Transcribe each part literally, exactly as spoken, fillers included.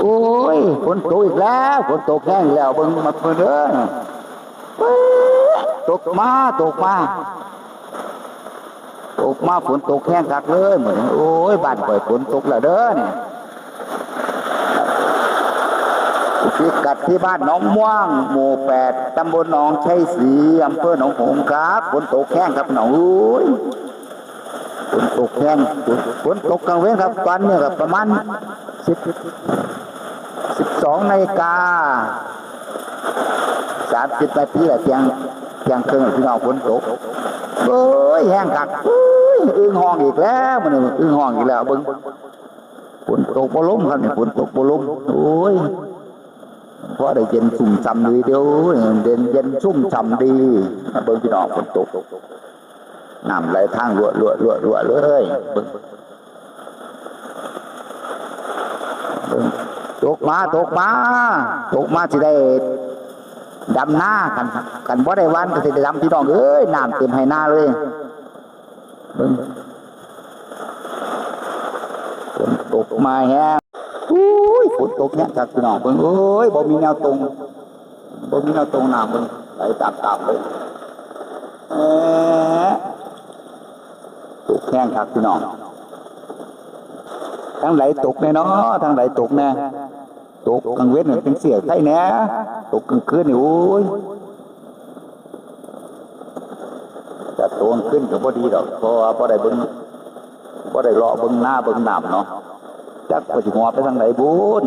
โอ้ย ฝนตกอีกแล้ว ฝนตกแฮงอีกแล้ว เบิ่งมาเพิ่นเด้อ ตกมา ตกมา ตกมา ฝนตกแฮงคักเลยมื้อนี้ โอ้ย บ้านข่อยฝนตกแล้วเด้อนี่ พิกัดที่บ้านหนองม่วง หมู่แปด ตำบลหนองไชศรี อำเภอหนองหงส์ครับ ฝนตกแฮงครับพี่น้อง โอ้ย ฝนตกแฮง ฝนตกกลางเว็นครับ ตอนนี้ก็ประมาณ สิบ สิบสองนาฬิกา สามสิบนาทีละ เที่ยง เที่ยงครึ่ง พี่น้อง ฝนตก โอ้ย แฮงคัก โอ้ย อึ่งฮ้องอีกแล้ว มื้อนี้อึ่งฮ้องอีกแล้ว เบิ่ง ฝนตกบ่ลงครับนี่ ฝนตกบ่ลง โอ้ย พอได้เย็นชุ่มฉ่ำดีเด้อ เย็น เย็นชุ่มฉ่ำดี มาเบิ่งพี่น้อง ฝนตก น้ำไหลทางรัวๆๆๆเลย เบิ่ง เบิ่ง ตกมา ตกมา ตกมาสิได้ดำนา คัน คันบ่ได้หว่านก็สิได้ดำ พี่น้องเอ้ย น้ำเต็มไฮ่นาเลย เบิ่ง ฝนตกมาแฮง อุ้ย ฝนตกแฮงคักพี่น้อง เบิ่ง โอ้ย บ่มีแนวตรง บ่มีแนวตรงน้ำ เบิ่ง ไหลตามๆเลย เอ๊ะ ตกแฮงคักพี่น้อง ทางใดตกแน่เนาะ ทางใดตกแน่ ตกกลางเว็นนี่เป็นเสียไข้แน่ ตกกลางคืนนี่ โอ้ย แต่ตกกลางคืนก็บ่ดีดอก เพราะว่าบ่ได้เบิ่ง บ่ได้เลาะเบิ่งนาเบิ่งน้ำเนาะ จักก็สิหัวไปทางใดบุ้น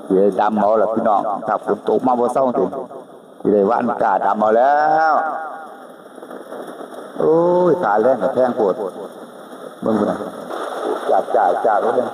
สิได้ดำเอาล่ะพี่น้อง ถ้าฝนตกมาบ่เซาสิ สิได้หว่านกล้าดำเอาแล้ว โอ้ย ค่าแรงก็แพงโพด เบิ่งพุ้นน่ะ จ้า จ้า จ้าเลย